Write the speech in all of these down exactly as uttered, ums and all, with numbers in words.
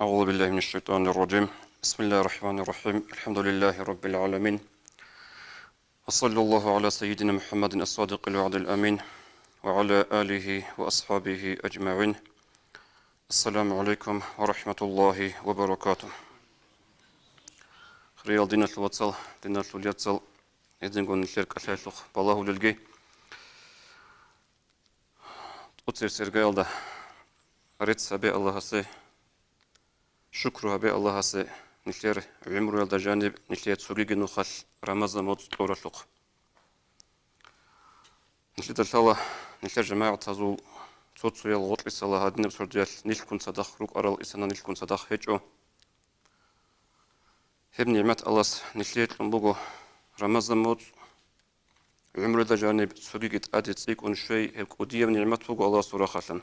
أعوذ بالله من الشيطان الرجيم. بسم الله الرحمن الرحيم. الحمد لله رب العالمين. وصلى الله على سيدنا محمد الصادق الوعد الأمين وعلى آله وأصحابه أجمعين. السلام عليكم ورحمة الله وبركاته. Хириял диналъул вацал, диналъул яцал, гьединго нилъер кӀалъаялъухъ балагьулелги. ТӀоцебесеб иргаялда рецц гьабе Аллагьасе, шукру гьабе Аллагьасе нилъер гӀумруялда жаниб, нилъее цогиги нухалъ Рамазан моцӀ кьуралъухъ. Нилъеда лъала нилъер жамагӀатазул цо-цоял гъоркьисала гьадинаб сордоялъ нилъгун цадахъ рукӀарал, исана нилъгун цадахъ гьечӀо. Гьеб нигӀмат Аллагьас нилъее кьун буго Рамазан моцӀ, гӀумруялда жаниб цогиги тӀаде цӀикӀкӀун щвей, гьеб кӀудияб нигӀмат буго Аллагьасул рахъалъан.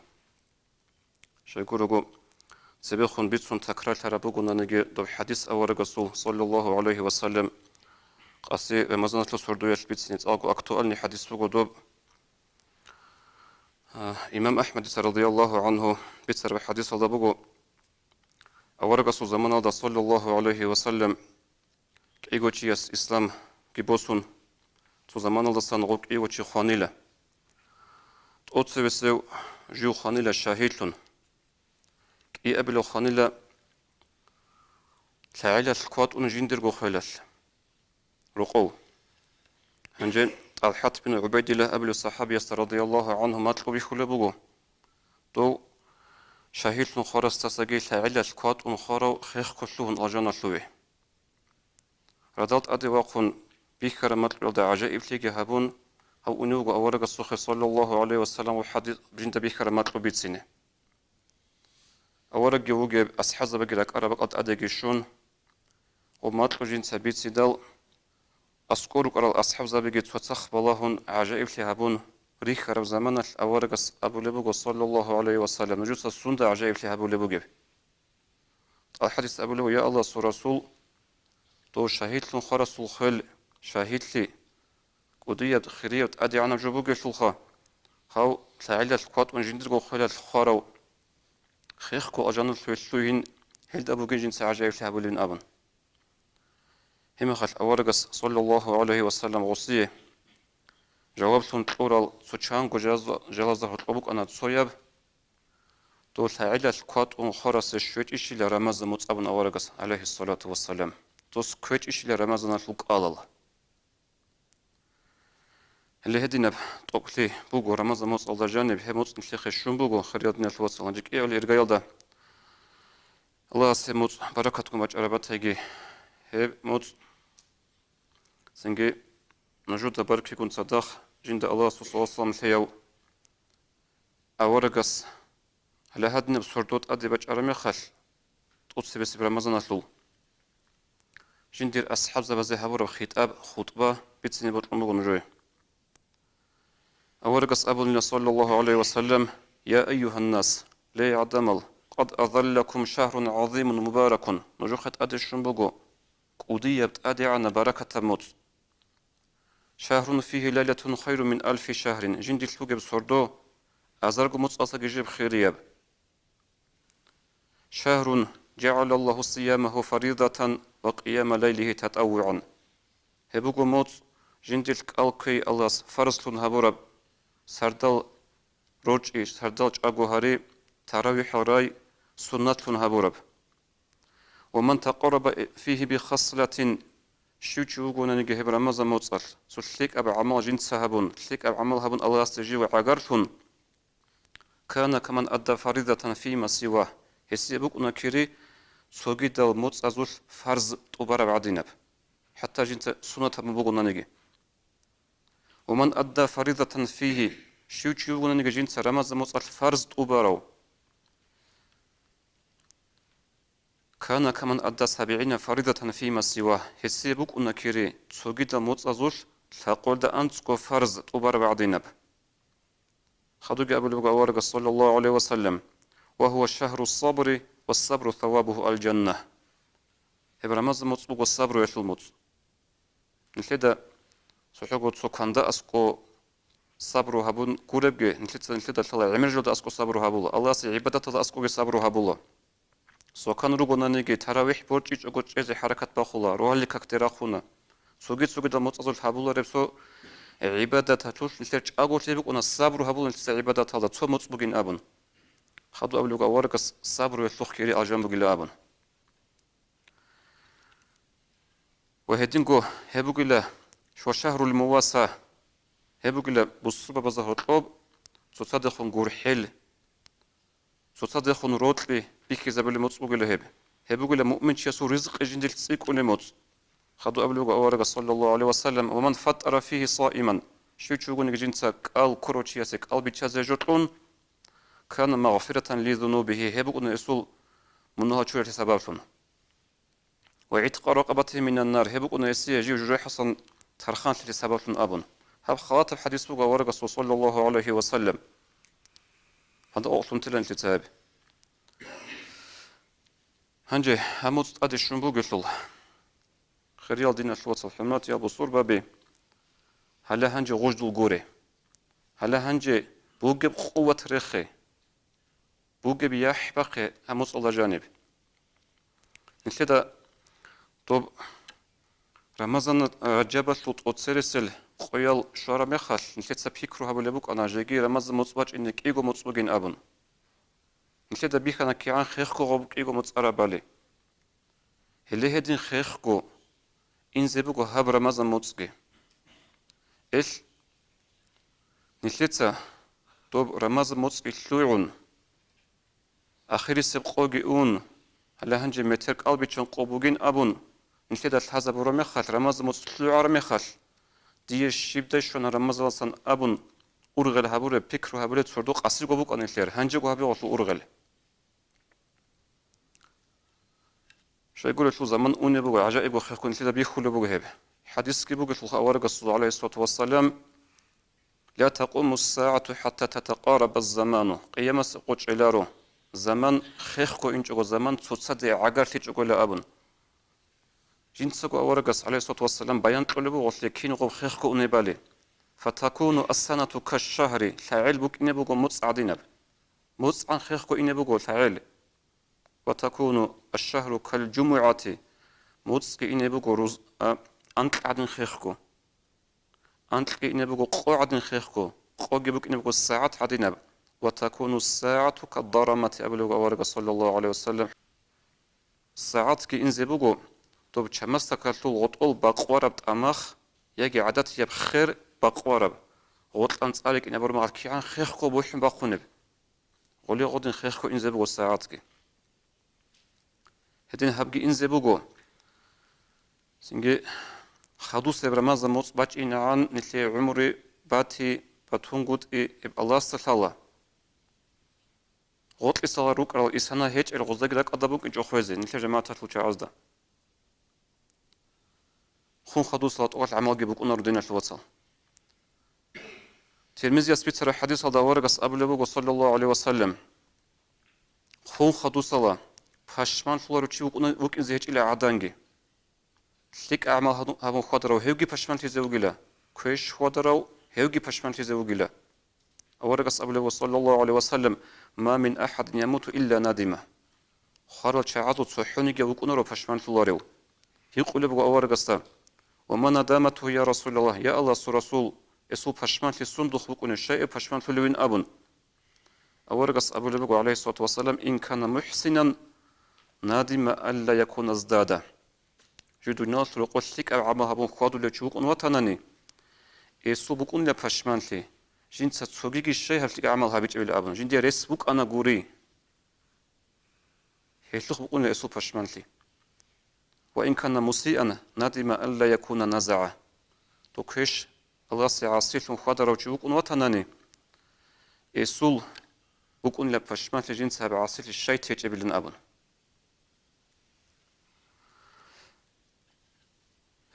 Щайгурого, цебехун бицун такрарлъараб бугонаниги доб хӀадис аварагасул, саллаллагьу гӀалайгьи ва саллам, къаси Рамазаналъул сордоялъ бицине цӀакъго актуальный хӀадис буго доб. А, имам АхӀмадица, радияллагьу гӀангьу, бицараб хӀадисалда буго, аварагасул заманалда, саллаллагьу гӀалайгьи ва саллам, кӀиго чияс исламги босун, цо заманалдасан гъоб кӀиго чи хванила. ТӀоцебесев жив хванила шагьидлъун. КӀиабилев хванила лъагӀелалъ кватӀун жиндирго хвелалъ рокъов. Гьанже ТӀалхӀат бин ГӀубайдиллагь абулев сахӀабиясда, радияллагьу гӀангьу, макьу бихьулеб буго, дов шагьидлъун хварасдасаги лъагӀелалъ кватӀун хварав хехго лъугьун алжаналъуве. Радал тӀаде вахъун бихьараб макьуялда гӀажаиблъиги гьабун, гьав унев вуго аварагасухъе, саллаллагьу гӀалайгьи ва саллам, ва хӀадис жинда бихьараб макьу бицине. Аварагги вугеб асхӀабзабаги ракӀараб бакӀал тӀадеги щун, гъоб макьу жинца бицидал, аскӀор рукӀарал асхӀабзабиги цоцахъ балагьун, гӀажаиблъи гьабун, рихьараб заманалъ аварагас абулеб буго, саллаллагьу гӀалайгьи ва саллам, нужеца сунда гӀажаиблъи гьабулеб бугеб? ТӀалхӀатица абулеб: «Я Аллагьасул Расул, дов шагьидлъун хварасул хвел, шагьидлъи, кӀудияб, хирияб, тӀадегӀанаб жо бугелъулха, гьав лъагӀелалъ кватӀун жиндирго хвелалъ хварав хехго алжаналъуве лъугьин, гьелда бугин жинца гӀажаиблъи гьабулебин», – абун. Гьеб мехалъ аварагас, саллаллагьу гӀалайгьи ва саллам, гъосие жаваблъун кьурал цо чанго жалазда, жалазда гьоркьоб букӀана цояб: «Дов лъагӀелалъ кватӀун хварасе щвечӀищила Рамазан моцӀ», – абун аварагас, гӀалайгьиссалату вассалам. Дос кквечӀищила Рамазаналъул кӀалал. Гьеле гьединаб тӀокӀлъи буго Рамазан моцӀалда жаниб, гьеб моцӀ нилъехъе щун буго, хириял диналъул вацал, гьанже кӀиабилеб иргаялда Аллагьас гьеб моцӀ баракатгун бачӀараб батайги, гьеб моцӀ цинги нужеда баркигун цадахъ жинда Аллагьасул салам лъеяв аварагас гьале гьадинаб сордо тӀаде бачӀараб мехалъ, тӀоцебесеб Рамазаналъул жиндир асхӀабзабазе гьабураб хитӀаб, хутӀба бицине бокьун буго нужее. Аварагас абунила, саллаллагьу гӀалайгьи ва саллам: «Я айюгьаннас, ле гӀадамал, къад азаллакум шагьрун гӀазимун мубаракун», нужехъе тӀаде щун буго кӀудияб, тӀадегӀанаб, баракатаб моцӀ. «Шагьрун фигьи лайлатун хайрун мин алфи шагьрин», жиндилъ бугеб сордо азарго моцӀалдасаги жиб хирияб. «Шагьрун жагӀалаллагьу сиямагьу фаридатан ва къияма лайлигьи татаввугӀан». Гьеб буго моцӀ, жиндилъ кӀал кквей Аллагьас фарзлъун гьабураб, сардал рорчӀи, сардал чӀаго гьари, таравихӀал рай суннатлъун гьабураб. «Ва ман такъарраба фигьи бихаслатин», щив чи вугонаниги гьеб Рамазан моцӀалъ цо лъикӀаб гӀамал жинца гьабун, лъикӀаб гӀамал гьабун Аллагьасде жив гӀагарлъун, «кана каман адда фаридатан фима сивагь», гьесие букӀуна кири цогидал моцӀазулъ фарз тӀубараб гӀадинаб, хӀатта жинца суннат гьабун бугонаниги. «Ва ман адда фаридатан фигьи», щив чи вугонаниги жинца Рамазан моцӀалъ фарз тӀубарав, «кана каман адда сабигӀина фаридатан фима сивагь», гьесие букӀуна кири цогидал моцӀазулъ лъакъоялда анцӀго фарз тӀубараб гӀадинаб. Хадуги абулеб буго аварагас, саллаллагьу гӀалайгьи ва саллам: «Ва гьува шагьру сабри, ва сабру савабугьу аль-жанна». Гьеб Рамазан моцӀ буго сабруялъул моцӀ. Нилъеда цохӀого цо кванда аскӀо сабру гьабун гуребги, нилъеца нилъеда лъала гӀемер жоялда аскӀо сабру гьабула, Аллагьасе гӀибадаталда аскӀоги сабру гьабула. Свакан ругонаниги, таравихӀ борчӀичӀого чӀезе хӀаракат бахула, рогьалил какде рахуна. Цоги-цогидал моцӀазул гьабулареб цо гӀибадаталъулъ нилъер чӀаголъи букӀуна сабру гьабулин нилъеца гӀибадаталда цо моцӀ бугин абун. Хадуб абулеб аварагас сабруялъухъ кири алжан бугила абун. Ва гьединго гьеб бугила, ва шагьрул муваса, гьеб бугила бусурбабазда гьоркьоб цоцадехун гурхӀел, цоцадехун рокьи бихьизабулеб моцӀ бугила гьеб. Гьеб бугила муъминчиясул ризкъи жиндилъ цӀикӀкӀунеб моцӀ. Хадуб абулеб аварагас, саллаллагьу гӀалайгьи ва саллам, «Ва ман фаттара фигьи саиман», щив чи вугониги жинца кӀал ккурав чиясе кӀал биччазе жо кьун, «кана магъфиратан ли зунубигьи», гьеб букӀуна эсул мунагьал чуралъе сабаблъун. «Ва гӀиткъа ракъабатин минан нар», гьеб букӀуна эсие жив жужахӀасан тарханлъиялъе сабаблъун абун. Гьаб халатаб хӀадис буго аварагасул, саллаллагьу гӀалайгьи ва саллам. Гьанже къокълъун тела нилъеца гьаб. Гьанже гьаб моцӀ тӀаде щун бугелъул, хириял диналъул вацал, хӀурматиял бусурбаби, гьале гьанже гъуждул гуре. Гьале гьанже бугеб къуват рехе. Бугеб яхӀ бахъе гьаб моцӀалда жаниб. Нилъеда доб Рамазан, Ражабалъул тӀоцересел къоял щвараб мехалъ, нилъеца пикру гьабулеб букӀана, жеги Рамазан моцӀ бачӀине кӀиго моцӀ бугин абун. Нилъеда бихьана кигӀан хехго гъоб кӀиго моцӀ арабали. Гьеле гьедин хехго инзе буго гьаб Рамазан моцӀги. Эл, нилъеца доб Рамазан моцӀги лъугӀун, ахирисеб къоги ун, гьале гьанже метер кӀал биччан къо бугин абун, нилъеда лъазабураб мехалъ, Рамазан моцӀ лъугӀараб мехалъ, дие щибдай щвана Рамазаналдасан абун ургъел гьабуреб, пикру гьабуреб цордо къасиго букӀана нилъер, гьанжего гьабигъалъул ургъел. Щайгурелъул заман унеб буго, гӀажаибго хехго нилъеда бихьулеб буго гьеб. ХӀадисги бугелъулха аварагасул, гӀалайгьиссалату вассалам, «Ла такъуму ссагӀату хӀатта татакъараба ззаману», къиямас къо чӀеларо, заман хехго инчӀого, заман цоцаде гӀагарлъичӀогойила абун. Жинцаго аварагас, гӀалайгьиссалату вассалам, баян кьолеб буго гъолъе кин гъоб хехго унебали. «Фатакуну ассанату кашшагьри», лъагӀел букӀине буго моцӀ гӀадинаб. МоцӀгӀан хехго ине буго лъагӀел. «Ва такуну аш-шагьру кал-жумугӀати», моцӀги ине буго руз-, а, анкь гӀадин хехго. Анкьги ине буго къо гӀадин хехго, къоги букӀине буго сагӀат гӀадинаб. «Ва такуну ссагӀату каддарамати», абулеб буго аварагас, саллаллагьу гӀалайгьи ва саллам. СагӀатги инзе буго доб чамасдакалъул гъотӀол бакъвараб тӀамах яги гӀадатияб хер бакъвараб, гъоркьан цӀар рикӀкӀине абураб мехалъ кигӀан хехго бухӀун бахъунеб. Гъоле гъодин хехго инзе буго сагӀатги. Гьедин гьабги инзе буго. Цинги хадусеб Рамазан моцӀ бачӀинегӀан нилъее гӀумру бати, батунгутӀи гьеб Аллагьасда лъала. Гъоркьисала рукӀарал исана гьечӀел гъоздаги ракӀалда букӀинчӀо хвезе нилъер жамагӀаталъул чагӀазда. Хун хадусала тӀокӀалъ гӀамалги букӀунаро, диналъул вацал. Тирмизияс бицараб хӀадисалда аварагас абулеб буго, саллаллагьу гӀалайгьи ва саллам, хун хадусала пашманлъуларев чи вукӀуна-, вукӀинзе гьечӀила гӀаданги. ЛъикӀ гӀамал гьаду-, гьабун хьвадарав гьевги пашманлъизе вугила, квеш хьвадарав гьевги пашманлъизе вугила. Аварагас абулеб, саллаллагьу гӀалайгьи ва саллам, «Ма мин ахӀадин ямуту илла надима». Хварал чагӀазул цохӀониги вукӀунаро пашманлъуларев. Гьикъулеб буго аварагасда, «Ва ма надаматугьу, я Расулаллагь, я Аллагьасул Расул, эсул пашманлъи сундухъ букӀунеб, щай эб пашманлъулевин?» абун. Аварагас абулеб буго, гӀалайгьиссалату вассалам, «Ин кана мухӀсинан надима алла якуна здада». Жив дуниялалъул рокъоб лъикӀаб гӀамал гьабун хьвадулев чи вукӀун ватанани, эсул букӀунила пашманлъи, жинца цогиги щай гьаб лъикӀаб гӀамал гьабичӀебилан абун, жиндие рес букӀана гури. Гьелъухъ букӀунила эсул пашманлъи. «Ва ин кана мусиан надима алла якуна назагӀа». Дов квеш Аллагьасе гӀасилъун хьвадарав чи вукӀун ватанани, эсул букӀунила пашманлъи жинца гьаб гӀасилъи щай течӀебилан абун.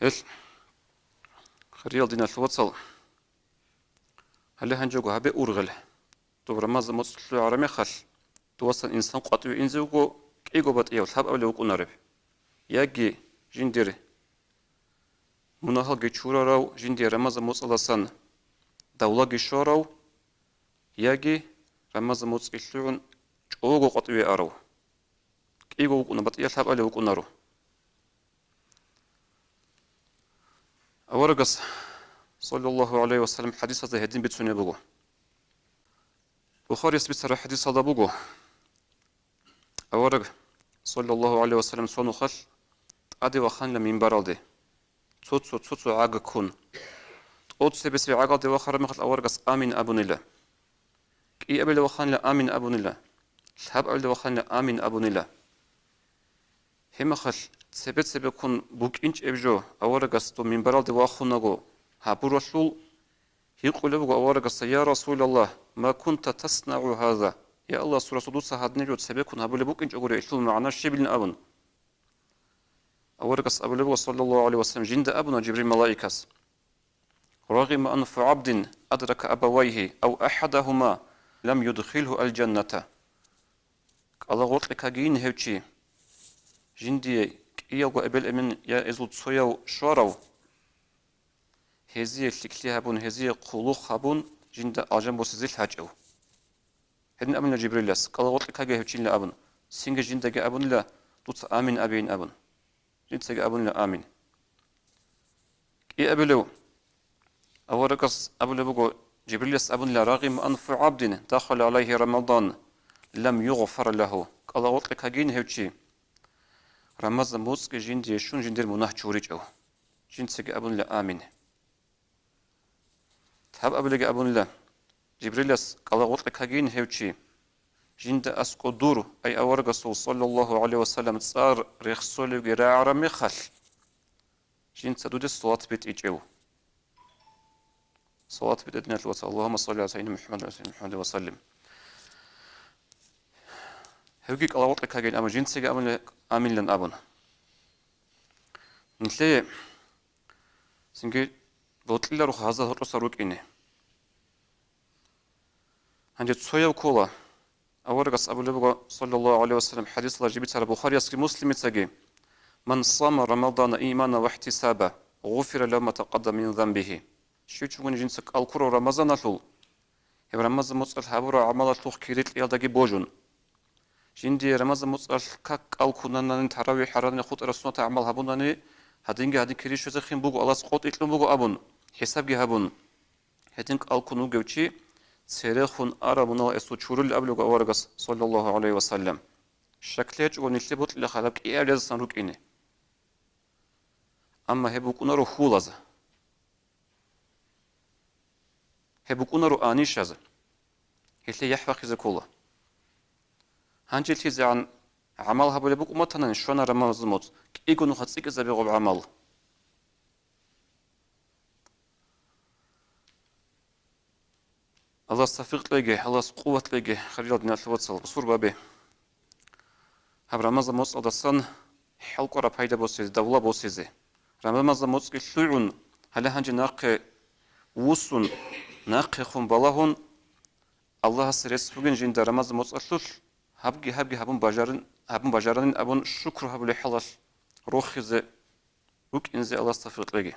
Гьел, хириял диналъул вацал, гьале гьанжего гьабе ургъел. Доб Рамазан моцӀ лъугӀараб мехалъ, довасан инсан къватӀиве инзе вуго кӀиго батӀияб лъабабилев вукӀунареб. Яги жиндир мунагьалги чурарав, жиндир Рамазан моцӀалдасан давлаги щварав, яги Рамазан моцӀги лъугӀун чӀого къватӀиве арав. кӀиго вукӀуна, батӀияб лъабабилеб вукӀунаро. Аварагас, саллаллагьу гӀалайгьи ва саллам, хӀадисазда гьедин бицунеб буго. Бухарияс бицараб хӀадисалда буго, авараг, саллаллагьу гӀалайгьи ва саллам, цо нухалъ тӀаде ваханила минбаралде, цо-цо, цо-цо гӀага ккун. ТӀоцебесеб гӀагалде вахараб мехалъ аварагас амин абунила. КӀиабилеб ваханила амин абунила. Лъабабилеб ваханила амин абунила. Гьеб мехалъ цебе-цебеккун букӀинчӀеб жо аварагас доб минбаралде вахунаго гьабуралъул, гьикъулеб буго аварагасда: «Я Расулаллагь, ма кунта таснагӀу гьаза? Я Аллагьасул Расул, дуца гьадинаб жо цебеккун гьабулеб букӀинчӀогури, гьелъул магӀна щибилин?» абун. Аварагас абулеб буго, саллаллагьу гӀалайгьи ва саллам, жинда абуна Жибрил малаикас: «Рагъима анфу гӀабдин адрака абавайгьи ав ахӀадагьума лам юдхилгьу аль-жанната». КӀалагъоркье кагийин гьев чи, жиндие кӀиявго эбел-эмен я эзул цояв щварав, гьезие лъикӀлъи гьабун, гьезие хъулухъ гьабун, жинда алжан босизе лъачӀев. Гьедин абунила Жибрилас, кӀалагъоркье кагей гьев чилан абун, цинги жиндаги абунила, дуца амин абейин абун. Жинцаги абунила амин. КӀиабилев аварагас абулеб буго, Жибрилас абунила: «Рагъима анфу гӀабдин дахала гӀалайгьи Рамадан лам югъфар лагьу». КӀалагъоркье кагийин гьев чи, Рамазан моцӀги жиндие щун жиндир мунагь чуричӀев. Жинцаги абунила амин. Лъабабилеги абунила, Жибрилас, кӀалагъоркье кагийин гьев чи, жинда аскӀо дур, ай аварагасул, саллаллагьу гӀалайгьи ва саллам, цӀар рехсолевги рагӀараб мехалъ, жинца дуде салат битӀичӀев. Салат битӀа, диналъул вацал, Аллагьумма салли гӀала сайидина МухӀаммад ва гӀала али МухӀаммад ва саллим. Гьевги кӀалагъоркье кагейин абун, жинцаги абунила аминлъан абун. Нилъее цинги бокьиларо гьазда гьоркьоса рукӀине. Гьанже цояв ккола. Аварагас абулеб буго, саллаллагьу гӀалайгьи ва саллам, хӀадисалда жиб бицараб Бухариясги Муслимицаги: «Ман сама Рамадана имана ва ихтисаба, гъуфира лагьу ма такъаддама мин занбигьи». Щив чугуни жинца кӀал ккурав Рамазаналъул, гьеб Рамазан моцӀалъ гьабураб гӀамалалъухъ кири кьиялдаги божун. Жиндие Рамазан моцӀалъ как кӀал ккунанани, таравихӀ гьаранани, хутӀараб суннатал гӀамал гьабунани, гьадинги гьадин кири щвезехъин буго, Аллагьас къотӀи кьун буго абун, хӀисабги гьабун. Гьедин кӀал ккун вугев чи церехун араб мунагьалдаса чурулел абулеб аварагас, саллаллагьу гӀалайгьи ва саллам. Щаклъи гьечӀого нилъее бокьила гьаб кӀиабилезасан рукӀине. Амма гьеб букӀунаро хьулаза. Гьеб букӀунаро анищаза. Гьелъие яхӀ бахъизе ккола. Гьанже лъизегӀан гӀамал гьабулеб букӀун батани, щвана Рамазан моцӀ, кӀиго нухалъ цӀикӀкӀинаб гьеб гӀамал. Аллагьас тавфикъ кьеги, Аллагьас къуват кьеги, хириял диналъул вацал, бусурбаби. Гьаб Рамазан моцӀалдасан хӀалкӀвараб пайда босизе, давла босизе. Рамазан моцӀги лъугӀун, гьале гьанже нахъе вуссун, нахъехун балагьун, Аллагьасе рес бугин жинда Рамазан моцӀалъулъ гьабги-гьабги гьабун бажарин, гьабун бажаранин абун шукру гьабулеб хӀалалъ рохизе, рукӀине Аллагьас тавфикъ кьеги.